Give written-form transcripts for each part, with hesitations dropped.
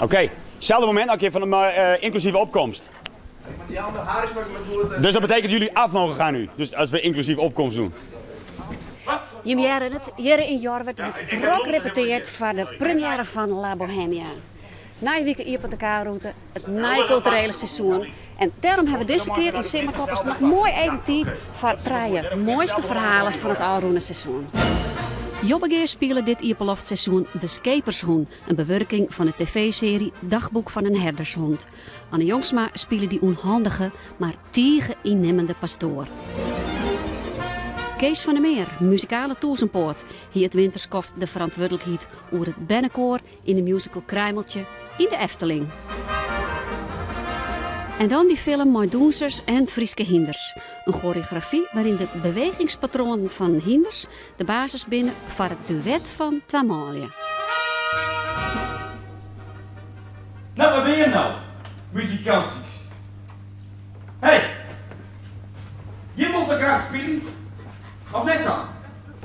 Oké, selde momint noch in kear fan de ynklusive opkomst. Dus dat betekent jullie af mogen gaan nu. Dus as we ynklusief opkomst doen. Jim hearre it, hjir yn Jorwert wurdt drok repeteard foar de premjêre fan La Bohemia. Nije wike iepent de K-rûte it nije kulturele seizoen en dêrom hawwe we dizze kear yn Simmertoppers noch moai even tiid foar trije moaiste ferhalen fan it ôfrûne seizoen. Jobbegea spile dit iepenloftseizoen De Skepershûn, in bewurking fan de tv-searje Dagboek van een Herdershond. Anne Jongsma spile dy ûnhandige, mar tige ynnimmende pastoar. Kees van der Meer, muzikale tûzenpoat, hie it winterskoft de ferantwurdlikheid oer it bernekoar yn de musical Kruimeltje yn de Efteling. En dan dy film mei dûnsers en Fryske hynders. In choreografy wêryn de bewegingspatroanen fan hynders de basis binne foar it duet fan twa manlju. No, wêr binne jim no, muzikantsjes? Hé, jim wolle toch graach spylje? Of net dan?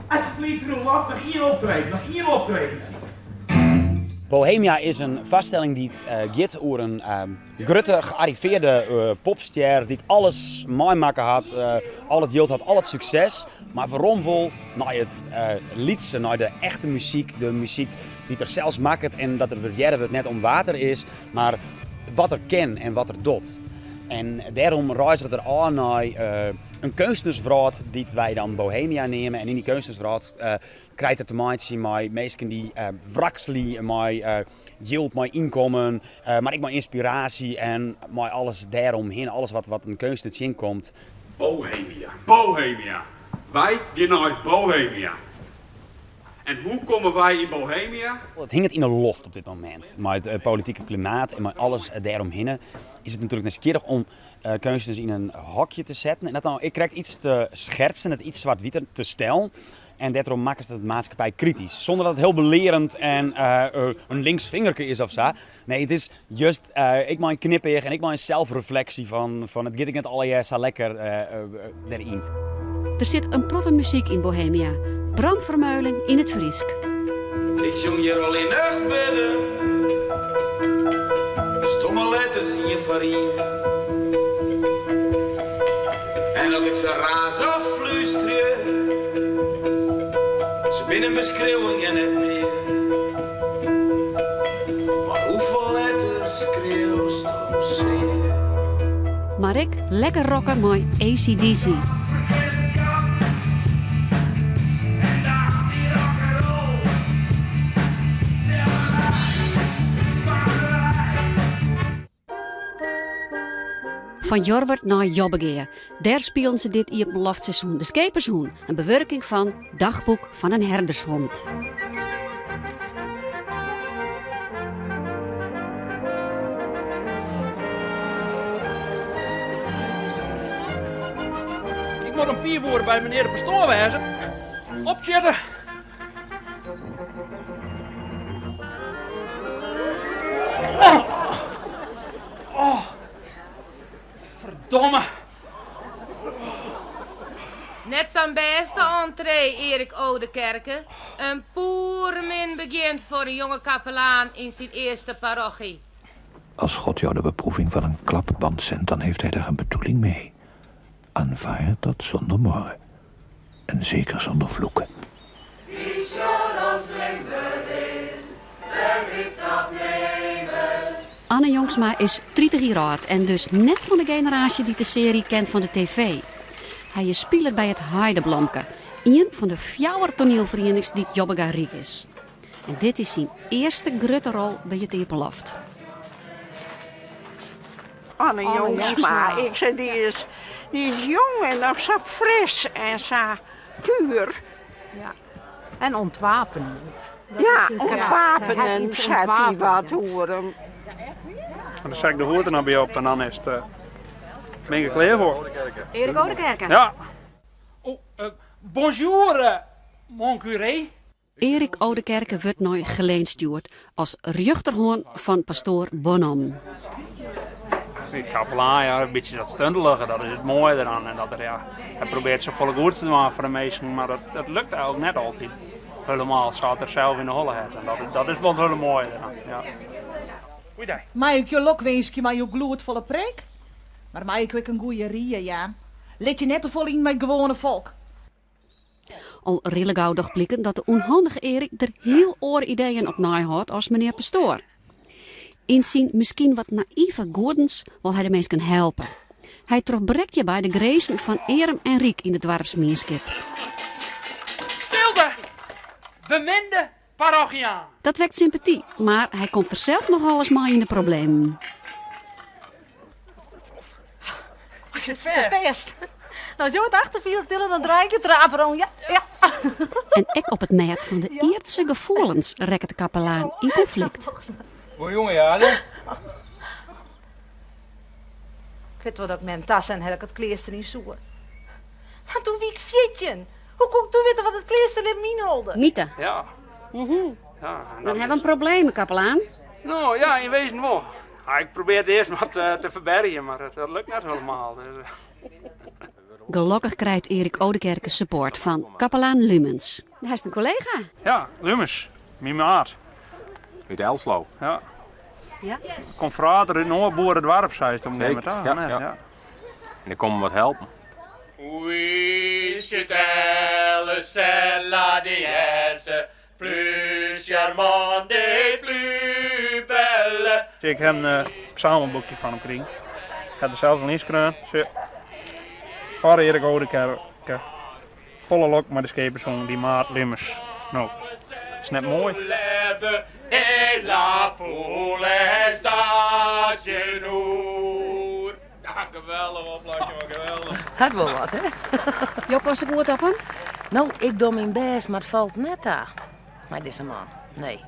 Asjebleaft Roelof, noch ien optreden, noch ien optreden. Bohemia is in foarstelling dy't giet oer in grutte gearrivearde popstjer dy't alles meimakke hat, al it jild hat, al it sukses, mar werom wol nei it lytse, nei de echte muzyk, de muzyk dy't er sels makket en dat er wurdearre wurdt net om wa't er is, mar wat er kin en wat er docht. En dêrom reizget er ôf nei in keunstnerswrâld dy't wy dan Bohemia neame. En yn dy keunstnerswrâld krijt er te meitsjen mei minsken dy't wrakselje mei jild, mei ynkommen, mar ek mei ynspiraasje en mei alles dêromhinne, alles wat in keunstner tsjinkomt. Bohemia. Bohemia. Wy gean nei Bohemia. En hoe komme wy yn Bohemia? It hinget yn 'e loft op dit momint. Mei it politike klimaat en mei alles dêromhinne is it natuerlik nijsgjirrich om keunstners yn in hokje te setten en dat dan ek krekt iets te schertsen, it iets swart-witer te stellen. En dêrtroch makkest it maatskippij kritysk, sûnder dat it hiel belearend en in links fingerke is of sa. Nee, it is just ek mei in knipeach en ek mei in selfrefleksje fan it giet ek net allegear sa lekker deryn. Der sit in protte muzyk yn Bohemia. Bram Vermeulen yn it Frysk. Ik sjong hjir allinnich wurden, stomme letters ien foar ien. En as ik se raas of flústerje, se binne in beskriuwing en net mear. Mar hoefolle letters skriuwsto sear? Mar ek lekker rocke mei ACDC. Fan Jorwert nei Jobbegea. Dêr spilen se dit iepenloftseizoen De Skepershûn, in bewurking fan Dagboek van een Herdershond. Ik moat om 5 oere by menear de pastoar wêze. Opsjitte! Oh. Oh. Ferdomme. Net sa'n bêste entree, Erik Odekerke. In poermin begjin foar in jonge kapelaan yn syn earste parochy. Als God jou de beproeving van een klapband zendt, dan heeft hij daar een bedoeling mee. Aanvaard dat zonder morren. En zeker zonder vloeken. Anne Jongsma is 30 jier âld en dus net fan de generaasje dy't de searje kent fan de TV. Hy is spiler by it Heideblomke, ien fan de fjouwer toanielferienings dy't Jobbega ryk is. En dit is syn earste grutte rol by it Iepenloft. Anne Jongsma, ik sei, dy is, dy is jong en noch sa fris en sa puer. Ja. En ontwapenend. Dat ja, is syn kracht. ontwapenend, seit hy wat oer him. En dan set ik de hoed der noch by op en dan is it, uh, bin ik der klear foar. Erik Odekerke. Ja. Oh, uh, bonjour, uh, mon curé. Erik Odekerke wurdt nei Geleen stjoerd as rjochterhân fan pastoar Bonhomme. De kapelaan, ja, in bytsje dat stuntelige, dat is it moaie deroan. En dat er, ja, hy probearret safolle goeds te dwaan foar de minsken, mar dat, dat lukt eigentlik net altyd helemaal sa't er sels yn de holle hat. En dat, dat is wol it hiele moaie deroan, ja. Goeidei. Mei ik jo lokwinskje mei jo gloedfolle preek? Mar mei ik jo ek in goeie rie jaan? Lit je net te folle yn mei it gewoane folk. Al rillegau docht bliken dat de ûnhandige Erik der hiel oare ideeën op neihâldt as menear Pastoar. Yn syn miskien wat naïve goedens wol hy de minsken helpe. Hy trochbrekt hjirby de grinzen fan earm en ryk yn de doarpsmienskip. Stilte! Beminde parochiaan! Dat wekt sympaty, mar hy komt der sels nochal ris mei yn de problemen. Hy sit fêst. No, as jo it achterfielen tille, dan draai ik de traper om. Ja, ja. En ek op it mêd fan de ierdse gefoelens rekket de kapelaan yn konflikt. Moai jonge, ja, hè? Ik wit wol dat mem tasein hat dat ik it kleaster yn soe. Mar doe wie ik 14. Hoe koe ik doe witte wat it kleasterlibben ynholde? Mite. Ja. Ja, en Dan dat ha we is- in probleem, kapelaan. No, ja, yn wezen wol. Ja, ik probearje it earst wat te ferbergjen, mar dat lukt net hielendal. Dus. Gelokkich krijt Erik Odekerke support fan kapelaan Lumens. Hy is in kollega. Ja, Lumens, myn maat. Út Elslo. Ja. Ja. Konfrater út in oar boeredoarp, seist om Zeker, ta. ja, net, ja. ja. En ik kom him wat helpen. Oui, c'est elle, c'est la déesse, plus charmante et plus belle. Ik ha in psalmboekje fan him krigen. Ik ha der sels al ynskreaun. Sjoch. Foar Erik Odekerke. Folle lok mei de skepershûn, dyn maat Lumens. No, is net moai? Et la foule est à genoux. Ja, geweldich oplossing, man, geweldich. Hat wol wat, hè? Jo passe goed op him? No, ik doch myn bêst, mar it falt net ta mei dizze man. Nee.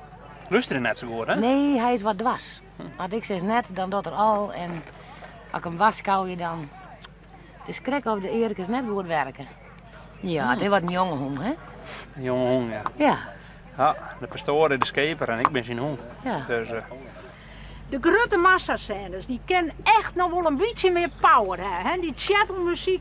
Lústerje net sa goed, hè? Nee, hy is wat dwars. As ik sis net, dan docht er al. En as ik him warskôgje, dan... It is krekt of de earkes net goed werke. Ja, it is wat in jonge hûn, hè? In jonge hûn, ja. Ja. Ja, de pastoar is de skeper en ik bin syn hûn. Ja. Dus, eh, De grutte massascènes, dy kin echt noch wol in bytsje mear power ha. Hè? Dy tsjettelmuzyk,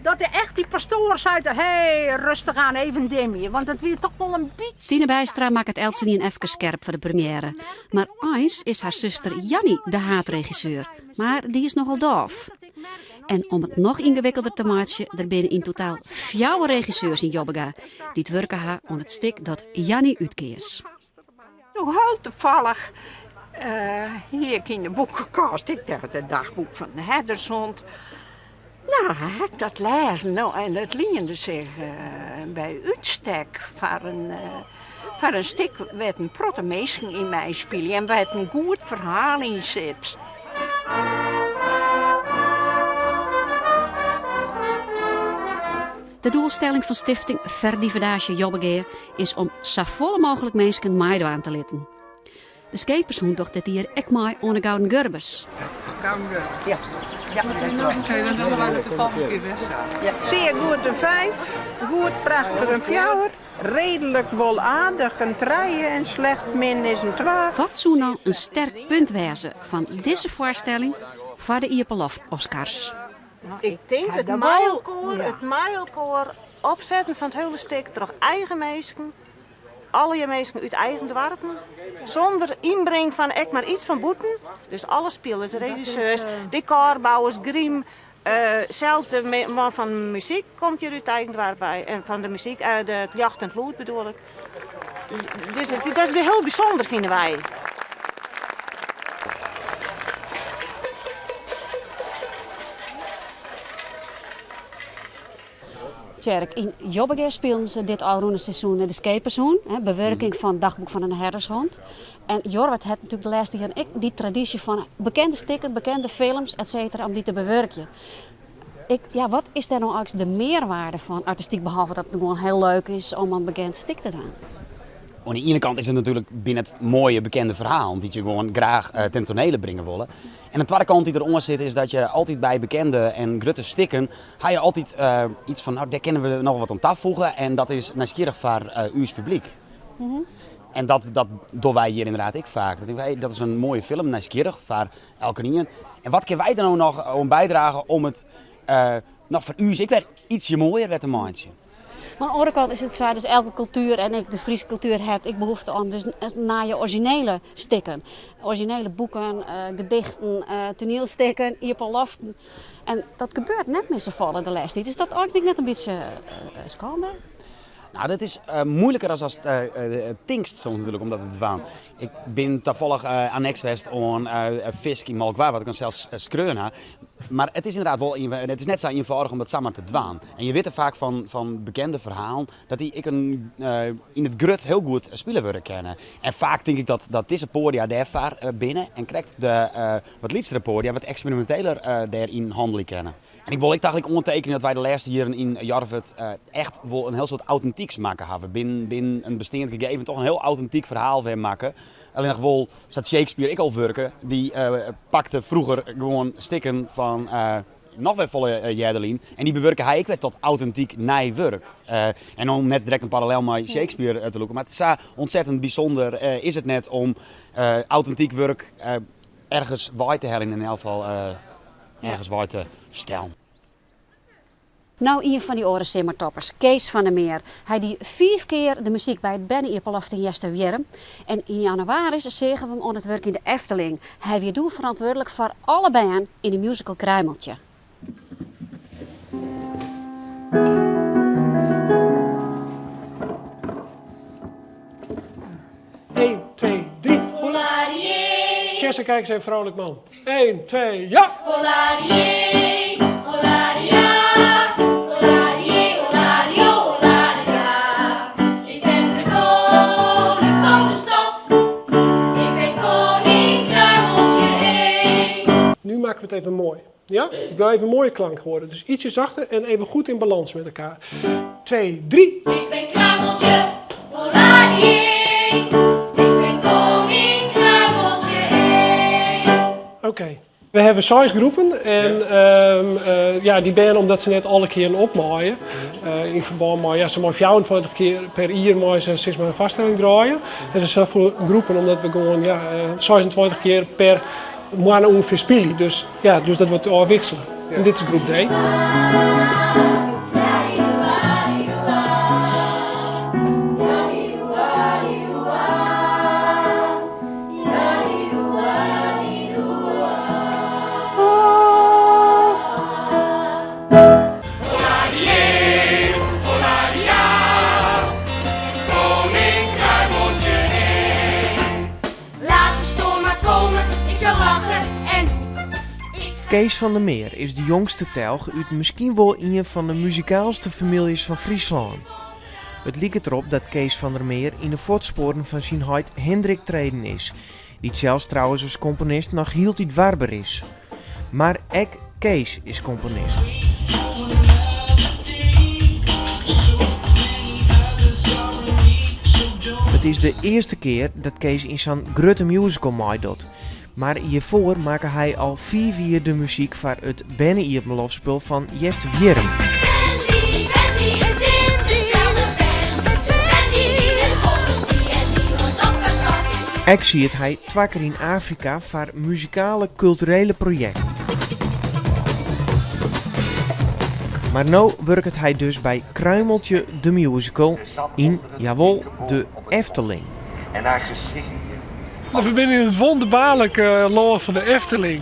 dat de echt dy pastoar seit, hey, rêstich oan, even dimje. Want it wie toch wol in bytsje... Tine Bijstra makket eltsenien efkes skerp foar de premiêre. Mar eins is har suster Janny de haadregisseur. Mar dy is nochal dôf. En om it noch yngewikkelder te meitsjen, der binne yn totaal fjouwer regisseurs yn Jobbega dy't wurke ha oan it stik dat Janny útkeas. Doe hiel tafallich hie ik yn de boekekast, ik dacht it dagboek fan de herdershond. No, ha ik dat lêzen, no, en it liende sich by útstek foar in, foar in stik wêr't in protte minsken yn meispylje en wêr't in goed ferhaal yn sit. De doelstelling fan stifting Ferdivedaasje Jobbegea is om safolle mooglik minsken meidwaan te litten. De Skepershûn docht dit jier ek mei oan de Gouden Gurbes. Gouden Gurbes, ja. Ja, dat dogge wy dat de folgjende kear wer sa. Sear goed in fiif, goed prachtich in fjouwer, reedlik wol aardich in trije en slecht min is in twa. Wat soe no in sterk punt wêze fan dizze foarstelling foar de Iepenloft Oscars? Ik tink it mei-elkoar, it mei-elkoar opsetten fan it hiele stik troch eigen minsken, Allegear minsken út eigen doarpen, sûnder ynbring fan ek mar iets fan bûten. Dus alle spilers, regisseurs, dekôrbouwers, grime, sels de man fan de muzyk komt hjir út eigen doarp wei. En fan de muzyk, de ljocht en it lûd bedoel ik. Dus dat is hiel bysûnder fine wy. Tjerk, yn Jobbegea spilen se dit ôfrûne seizoen de Skepershûn, bewurking fan Dagboek van een Herdershond. En Jorwert hat natuerlik de lêste jierren ek dy tradysje fan bekende stikken, bekende films, et cetera, om dy te bewurkjen. Ik, ja, wat is dêr no eigentlik de mearwaarde fan artistyk, behalve dat it gewoan hiel leuk is om in bekend stik te dwaan? Oan de iene kant is it natuerlik binne it moaie bekende ferhalen dy't je gewoan graach ten tonele bringe wolle. En de twadde kant dy't der oan sit is dat je altyd by bekende en grutte stikken ha je altyd iets fan nou dêr kinne we noch wat oan tafoege en dat is nijsgjirrich foar ús publyk. En dat, dat dogge wy hjir ynderdaad ek faak. Dat tinke wy, dat is in moaie film, nijsgjirrich foar elkenien. En wat kinne wy der no noch oan bydrage om it noch foar ús ek wer ytsje moaier wer te meitsjen? Maar oan de oare kant is it sa, dus elke kultuer en ek de Fryske kultuer hat ek behoefte oan dus nije orizjinele stikken. Orizjinele boeken, gedichten, toanielstikken, iepenloften. En dat gebeurt net mear safolle de lêste tiid. Is dat eigentlik net in bytsje skande? Nou, dat is moeiliker as ast tinkst soms natuerlik om dat te dwaan. Ik bin tafallich anneks west oan Fisk yn Molkwar, wat ik dan sels skreaun ha. Mar it is ynderdaad wol, it is net sa ienfâldich om dat samar te dwaan. En je witte faak fan bekende ferhalen dat dy ek yn it grut hiel goed spile wurde kinne. En faak tink ik dat dizze poadia dêrfoar binne en krekt de wat lytsere poadia wat eksperiminteler dêryn hannelje kinne. En ik wol ek tagelyk oantekenje dat wy de lêste jierren yn Jorwert echt wol in hiel soad autentyks makke hawwe. Binnen in besteand gegeven toch in hiel autentyk ferhaal wer makke. Allinnich wol, sa't Shakespeare ek al wurke, dy pakte froeger gewoan stikken fan noch wer folle earder lyn en dy bewurke hy ek wer tot autentyk nij wurk. En om net direkt in parallel mei Shakespeare te lûken, mar sa ontzettend bysûnder is it net om autentyk wurk ergens wei te heljen, yn elk gefal ergens wei te stellen. No ien fan dy oare simmertoppers, Kees van der Meer. Hy die fiif kear de muzyk by it berne-iepenloft yn Easterwierrum. En yn jannewaris seagen we him oan it wurk yn de Efteling. Hy wie doe ferantwurdlik foar alle bern yn de musical Kruimeltje. Eén, twee, drie. Tjesse, kijk eens even vrolijk man. 1, 2, ja! Holadié, holadia, holadié, holadio, holadia. Ik ben de koning van de stad. Ik ben koning Kruimeltje één. Nu maken we het even mooi. Ja? Ik wil even een mooie klank horen. Dus ietsje zachter en even goed in balans met elkaar. 2, 3. Ik ben Kruimeltje, holadié. Ik ben koning Kruimeltje één. Oké. We hawwe seis groepen en ja, dy bern omdat se net alle kearen op meie, yn ferbân mei, ja, se meie 24 kear per jier meie se sis mar in foarstelling draaie. En se safolle groepen omdat we gewoan ja, 26 kear per moanne ûngefear spylje. Dus ja, dus dat wurdt ôfwiksele. En dit is groep D. Kees van der Meer is de jongste telch út miskien wol ien fan de muzikaalste famyljes fan Fryslân. It liket derop dat Kees van der Meer yn de fuotspoaren fan syn heit Hindrik treden is, dy't sels trouwens as komponist noch hieltyd warber is. Mar ek Kees is komponist. It is de earste kear dat Kees yn sa'n grutte musical meidocht. Mar hjirfoar makke hy al fiif jier de muzyk foar it berne-iepenloftspul fan Easterwierrum. Ek siet hy twa kear yn Afrika foar muzikale kulturele projekten. Mar no wurket hy dus by Kruimeltje de Musical yn, jawol, de Efteling. We binne yn it wonderbaarlike lân fan de Efteling.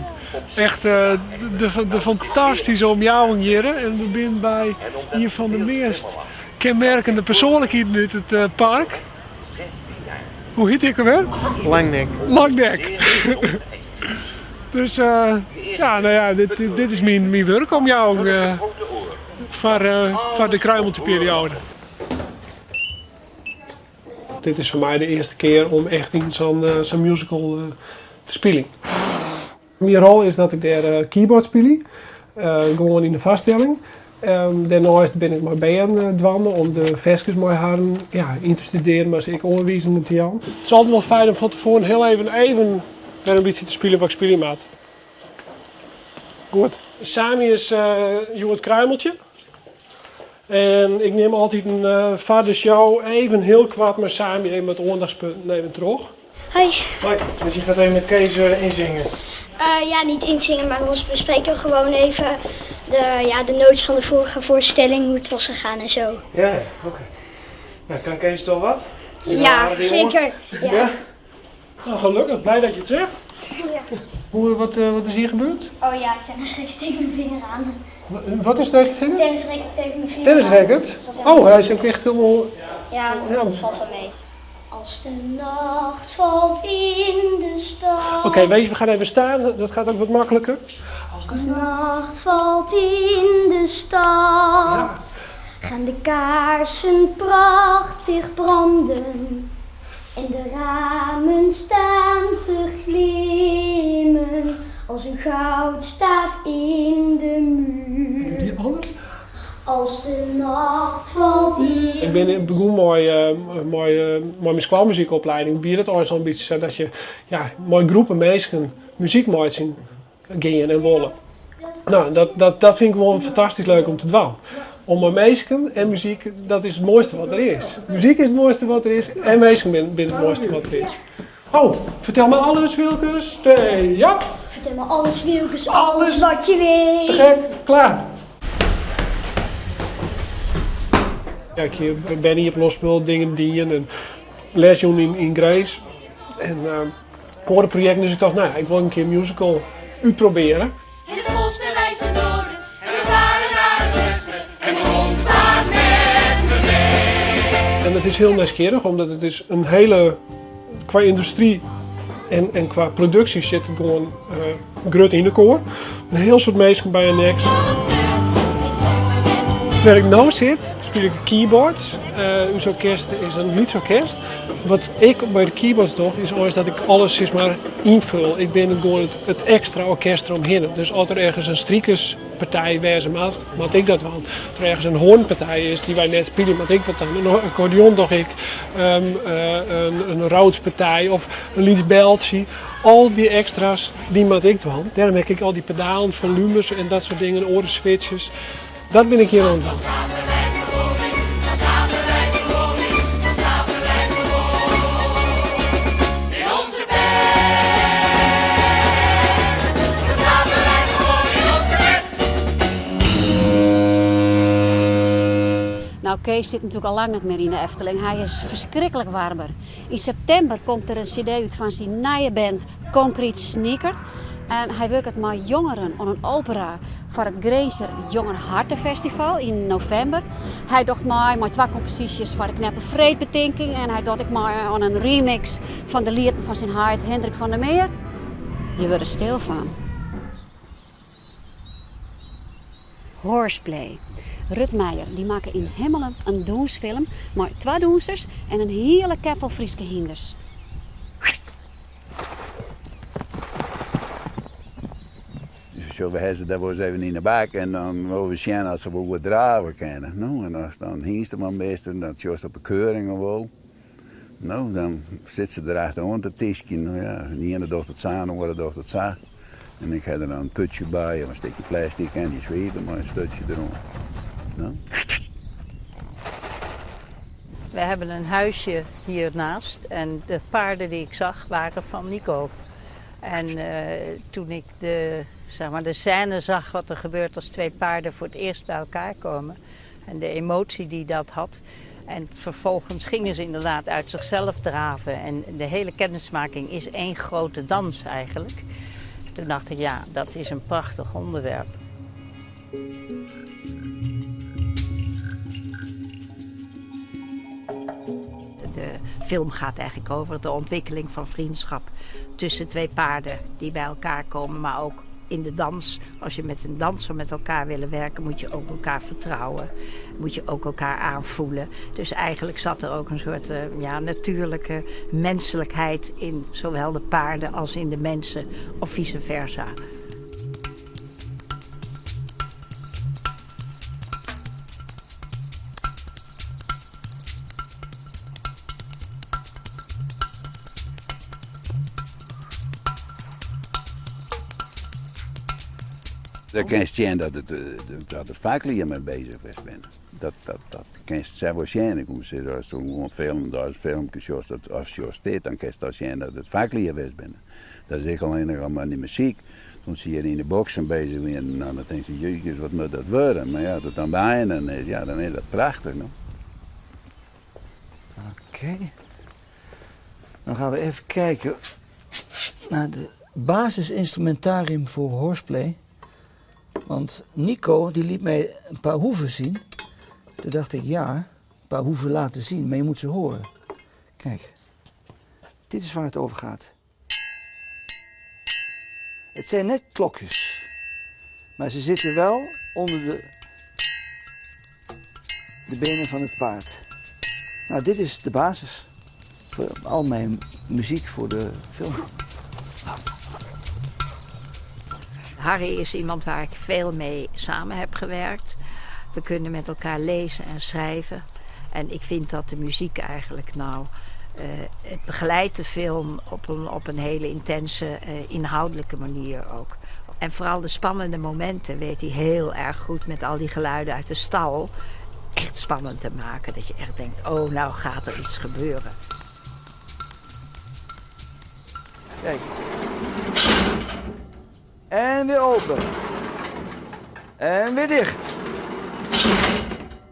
Echt de fantastyske omjouwing hjir. En we binne by ien fan de meast kenmerkende persoanlikheden út it park. Hoe hjit dy ek alwer? Langnek. Langnek. Dus ja, no ja, dit is myn wurkomjouwing foar de Kruimeltjeperioade. Dit is foar my de earste kear om echt yn sa'n musical te spyljen. Myn rol is dat ik dêr keyboard spylje, gewoan yn de foarstelling. Dêrneist bin ik mei bern dwaande om de ferskes mei harren ja, yn te studearjen, mar se ek oanwizingen te jaan. It is altyd wol fijn om fan tefoaren hiel even even wer in bytsje te spyljen wat ik spylje moat. Goed. Sami is hjoed Kruimeltje. En ik nim altyd foar de show even hiel koart mei Sami even wat oandachtspunten even troch. Hoi. Hoi, dus je gaat even met Kees inzingen? Ja, niet inzingen, maar dan bespreken we gewoon even. De, ja, de notes van de vorige voorstelling, hoe het was gegaan en zo. Ja, ja, oké. Nou, kan Kees toch wat? Ja, zeker. Ja. Ja? Nou, gelukkig, blij dat je het zegt. Ja. Hoe, wat, wat is hier gebeurd? Oh ja, tennisracket tegen mijn vinger aan. Wat is tegen je vinger? Tennisracket tegen mijn vinger Tennisracket? aan. Dus dat Oh, hij is ook echt helemaal... Ja, Ja. dat valt wel mee. Als de nacht valt in de stad. Oké, weet je, we gaan even staan. Dat gaat ook wat makkelijker. Als de nacht valt in de stad, gaan de kaarsen prachtig branden. En de ramen staan te glimmen als een goudstaaf in de muur. Die andere? Als de nacht valt in. Ik ben begon mooi, mooi, mooi mijn schoolmuziekopleiding. Wie dat ooit zo'n beetje zo dat je ja, mooi groepen mensen muziek mooi zien gingen en wollen. Nou, dat vind ik gewoon fantastisch leuk om te doen. Om met mensen en muziek, dat is het mooiste wat er is. Muziek is het mooiste wat er is en mensen zijn het mooiste wat er is. Oh, vertel me alles, Wilkes. 2, ja. Vertel me alles, Wilkes, alles wat je weet. Te gek, klaar. Ja, ik ben hier op losspul, dingen dienen en lesjoen in Grace. En hoor het project, dus ik dacht, nou ja, ik wil een keer een musical uitproberen. En de kosten wijst het noorden en we varen naar het westen en de hond vaart met me mee. En het is heel nieuwsgierig, omdat het is een hele, qua industrie en qua productie zit het gewoon grut in de koor. Een heel soort mensen bij een niks. Waar ik nu zit, speel ik keyboards. Ons orkest is een liedsorkest. Wat ik bij de keyboards doe, is ooit dat ik alles invul. Ik ben gewoon het extra orkest eromheen. Dus als er ergens een striekerspartij wezen moet, moet ik dat wel. Als er ergens een hoornpartij is die wij net spelen, moet ik dat dan. Een accordeon doe ik, een roudspartij of een liedbeltje. Al die extra's, die moet ik doen. Daarom heb ik al die pedalen, volumes en dat soort dingen, orenswitches. Dat ben ik hier aan het doen. Nou, Kees zit natuurlijk al lang niet meer in de Efteling. Hij is verschrikkelijk warmer. In september komt er een cd uit van zijn nieuwe band Concrete Sneaker. En hij werkt met jongeren aan een opera voor het Grinzer Jongerenhartenfestival in november. Hij docht mij met 2 composities voor de Kneppe Vreedbetinking. En hij docht ik mij aan een remix van de lied van zijn hart Hendrik van der Meer. Je wordt er stil van. Horseplay. Rut Meijer, die maken in Hemmelen een doensfilm met 2 doensers en een hele keppel Frieske hinders. Zo, we hebben ze daar wel eens even in de bak en dan willen we zien als ze wel wat draven kennen. Nou, en als dan hingsteman best en dan just op de keuring of wel. Nou, dan zit ze erachteraan te tisken. Nou ja, de ene doet het zo, de andere doet het zo. En ik heb er dan een putje bij of een stukje plastic en die zweven maar een stukje erom. Nou. We hebben een huisje hiernaast en de paarden die ik zag waren van Nico. En toen ik de scène zag wat er gebeurt als 2 paarden voor het eerst bij elkaar komen. En de emotie die dat had. En vervolgens gingen ze inderdaad uit zichzelf draven. En de hele kennismaking is één grote dans eigenlijk. Toen dacht ik, ja, dat is een prachtig onderwerp. De film gaat eigenlijk over de ontwikkeling van vriendschap tussen 2 paarden die bij elkaar komen, maar ook in de dans. Als je met een danser met elkaar willen werken, moet je ook elkaar vertrouwen. Moet je ook elkaar aanvoelen. Dus eigenlijk zat er ook een soort natuurlijke menselijkheid in zowel de paarden als in de mensen of vice versa. Dan kinst sjen dat it, dat der faklju mei bezich west binne. Dat, dat, dat kinst sels wol sjen. Ik moet sizze, ast gewoan film, as filmke sjochst, dat, as sjochst dit, dan kinst al sjen dat it faklju west binne. Dat is ek allinnich al mei dy muzyk. Toen se hjir yn de boksen bezich wienen, nou, dan tinkst jezus, wat moat dat wurde? Mar ja, as it dan byinoar is, ja, dan is dat prachtich. No. Oké. Dan gaan we even kijken naar de basisinstrumentarium voor horseplay. Want Nico die liet mij een paar hoeven zien. Toen dacht ik, ja, een paar hoeven laten zien, maar je moet ze horen. Kijk, dit is waar het over gaat. Het zijn net klokjes, maar ze zitten wel onder de, de benen van het paard. Nou, dit is de basis voor al mijn muziek voor de film. Harry is iemand waar ik veel mee samen heb gewerkt. We kunnen met elkaar lezen en schrijven. En ik vind dat de muziek eigenlijk nou eh, het begeleidt de film op een, op een hele intense, eh, inhoudelijke manier ook. En vooral de spannende momenten weet hij heel erg goed met al die geluiden uit de stal echt spannend te maken. Dat je echt denkt, oh nou gaat er iets gebeuren. Kijk. En weer open. En weer dicht.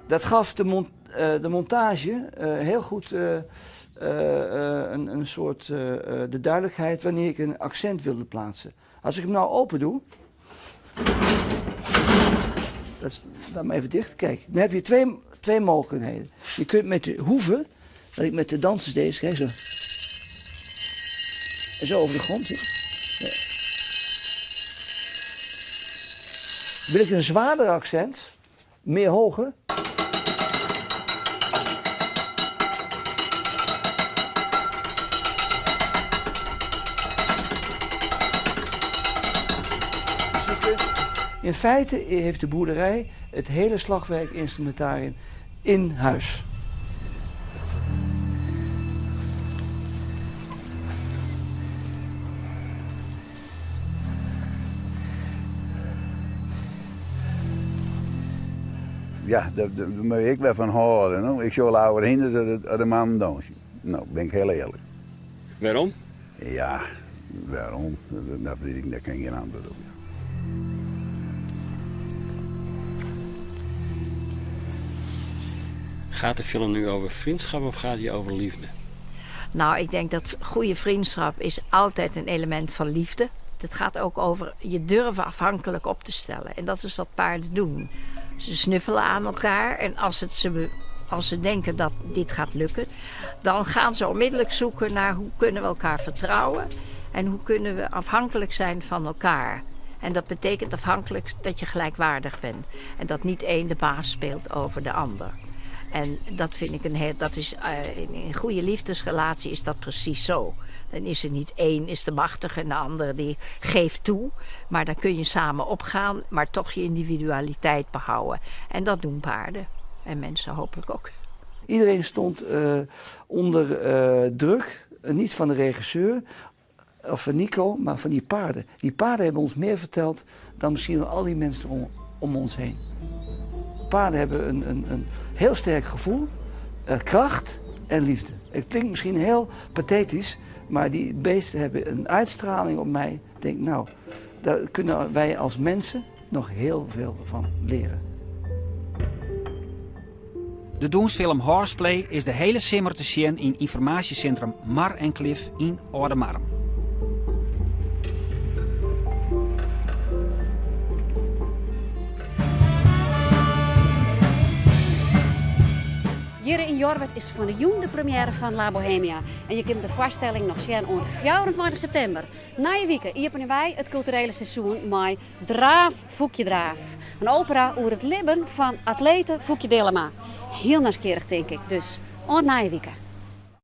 Dat gaf de, mon eh, de montage eh, heel goed eh, een, een soort de duidelijkheid wanneer ik een accent wilde plaatsen. Als ik hem nou open doe. Dat is, laat maar even dicht. Kijk, dan heb je twee, twee mogelijkheden. Je kunt met de hoeven, wat ik met de dansers deed, kijk zo. En zo over de grond. Ja. Wil ik een zwaarder accent, meer hoger. In feite heeft de boerderij het hele slagwerkinstrumentarium in huis. Ja, daar, daar moet ik wel van hâlde. No? Ik sjoch leaver hynders as de mannen dânsje. No, bin ik hiel earlik. Wêrom? Ja, wêrom? Dat weet ik, dêr kin ik gjin antwurd op jaan. Gaat de film nu over vriendschap of gaat hij over liefde? Nou, ik denk dat goede vriendschap is altijd een element van liefde. Het gaat ook over je durven afhankelijk op te stellen. En dat is wat paarden doen. Ze snuffelen aan elkaar en als, het ze, als ze denken dat dit gaat lukken, dan gaan ze onmiddellijk zoeken naar hoe kunnen we elkaar vertrouwen en hoe kunnen we afhankelijk zijn van elkaar. En dat betekent afhankelijk dat je gelijkwaardig bent en dat niet één de baas speelt over de ander. En dat vind ik een heel, dat is, eh, in een goede liefdesrelatie is dat precies zo. Dan is er niet één is de machtige en de andere die geeft toe. Maar dan kun je samen opgaan, maar toch je individualiteit behouden. En dat doen paarden en mensen hopelijk ook. Iedereen stond eh, onder eh, druk, niet van de regisseur of van Nico, maar van die paarden. Die paarden hebben ons meer verteld dan misschien wel al die mensen om, om ons heen. Paarden hebben een, een, een heel sterk gevoel, eh, kracht en liefde. Het klinkt misschien heel pathetisch, maar die beesten hebben een uitstraling op mij. Ik denk, nou, daar kunnen wij als mensen nog heel veel van leren. De dûnsfilm Horseplay is de hiele simmer te sjen yn ynformaasjesintrum Mar en Klif yn Aldemardum. Hjir yn Jorwert is fan 'e jûn de première fan La Bohemia en je kinne de foarstelling noch sjen oant 24 septimber. Nije wike iepenje wy it kulturele seizoen mei Draaf Foekje Draaf, in opera oer it libben fan atlete Foekje Dillema. Hiel nijsgjirrich tink ik, dus oant nije wike.